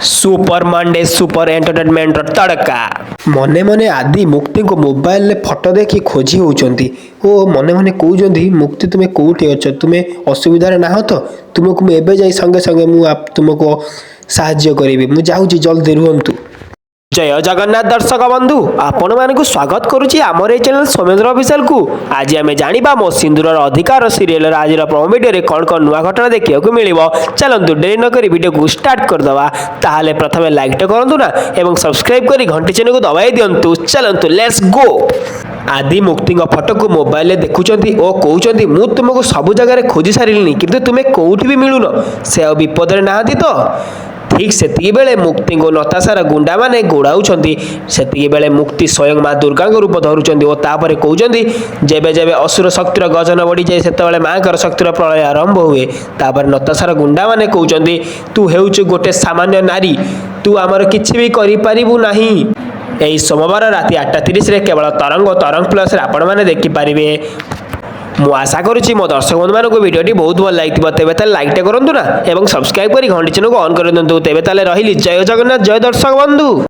Super Monday super ଏଣ୍ଟରଟେନମେଣ୍ଟର ତଡ଼କା। ମନେ ମନେ ଆଦି ମୁକ୍ତିଙ୍କୁ ମୋବାଇଲରେ ଫଟୋ ଦେଖି ଖୋଜି ହେଉଛନ୍ତି ଓ ମନେ ମନେ କହୁଛନ୍ତି, ମୁକ୍ତି, ତୁମେ କେଉଁଠି ଅଛ? ତୁମେ ଅସୁବିଧାରେ ନାହଁ ତ? ତୁମକୁ ମୁଁ ଏବେ ଯାଇ ସଙ୍ଗେ ସଙ୍ଗେ ମୁଁ ତୁମକୁ ସାହାଯ୍ୟ କରିବି। ମୁଁ ଯାଉଛି, ଜଲ୍ଦି ରୁହନ୍ତୁ। ଜୟ ଜଗନ୍ନାଥ ଦର୍ଶକ ବନ୍ଧୁ, ଆପଣମାନଙ୍କୁ ସ୍ୱାଗତ କରୁଛି ଆମର ଏଇ ଚ୍ୟାନେଲ ସୌମେନ୍ଦ୍ର ଅଫିସିଆଲକୁ। ଆଜି ଆମେ ଜାଣିବା ମୋ ସିନ୍ଦୁରର ଅଧିକାର ସିରିଏଲର ଆଜିର ପ୍ରୋମୋ ଭିଡ଼ିଓରେ କ'ଣ କ'ଣ ନୂଆ ଘଟଣା ଦେଖିବାକୁ ମିଳିବ। ଚାଲନ୍ତୁ, ଡେରି ନକରି ଭିଡ଼ିଓକୁ ଷ୍ଟାର୍ଟ କରିଦେବା। ତାହେଲେ ପ୍ରଥମେ ଲାଇକ୍ଟେ କରନ୍ତୁ ନା ଏବଂ ସବସ୍କ୍ରାଇବ୍ କରି ଘଣ୍ଟି ଚିହ୍ନକୁ ଦବାଇ ଦିଅନ୍ତୁ। ଚାଲନ୍ତୁ, let's go. ଆଦି ମୁକ୍ତିଙ୍କ ଫଟୋକୁ ମୋବାଇଲରେ ଦେଖୁଛନ୍ତି ଓ କହୁଛନ୍ତି, ମୁଁ ତୁମକୁ ସବୁ ଜାଗାରେ ଖୋଜି ସାରିଲିଣି, କିନ୍ତୁ ତୁମେ କେଉଁଠି ବି ମିଳୁନ। ସେ ଆଉ ବିପଦରେ ନାହାନ୍ତି ତ? ଠିକ୍ ସେତିକି ବେଳେ ମୁକ୍ତିଙ୍କୁ ନତାଶାର ଗୁଣ୍ଡାମାନେ ଗୋଡ଼ାଉଛନ୍ତି। ସେତିକି ବେଳେ ମୁକ୍ତି ସ୍ୱୟଂ ମା ଦୁର୍ଗାଙ୍କ ରୂପ ଧରୁଛନ୍ତି ଓ ତାପରେ କହୁଛନ୍ତି, ଯେବେ ଯେବେ ଅସୁର ଶକ୍ତିର ଗର୍ଜନ ବଢ଼ିଯାଏ, ସେତେବେଳେ ମାଙ୍କର ଶକ୍ତିର ପ୍ରଳୟ ଆରମ୍ଭ ହୁଏ। ତାପରେ ନତାଶାର ଗୁଣ୍ଡାମାନେ କହୁଛନ୍ତି, ତୁ ହେଉଛୁ ଗୋଟେ ସାମାନ୍ୟ ନାରୀ, ତୁ ଆମର କିଛି ବି କରିପାରିବୁ ନାହିଁ। ଏହି ସୋମବାର ରାତି 8:30ରେ କେବଳ ତରଙ୍ଗ ଓ ତରଙ୍ଗ ପ୍ଲସ୍ରେ ଆପଣମାନେ ଦେଖିପାରିବେ। ମୁଁ ଆଶା କରୁଛି ମୋ ଦର୍ଶକ ବନ୍ଧୁମାନଙ୍କୁ ଭିଡ଼ିଓଟି ବହୁତ ଭଲ ଲାଗିଥିବ। ତେବେ ତାହେଲେ ଲାଇକ୍ଟେ କରନ୍ତୁ ନା ଏବଂ ସବସ୍କ୍ରାଇବ୍ କରି ଘଣ୍ଟି ଚିହ୍ନକୁ ଅନ୍ କରିଦିଅନ୍ତୁ। ତେବେ ତାହେଲେ ରହିଲି। ଜୟ ଜଗନ୍ନାଥ, ଜୟ ଦର୍ଶକ ବନ୍ଧୁ।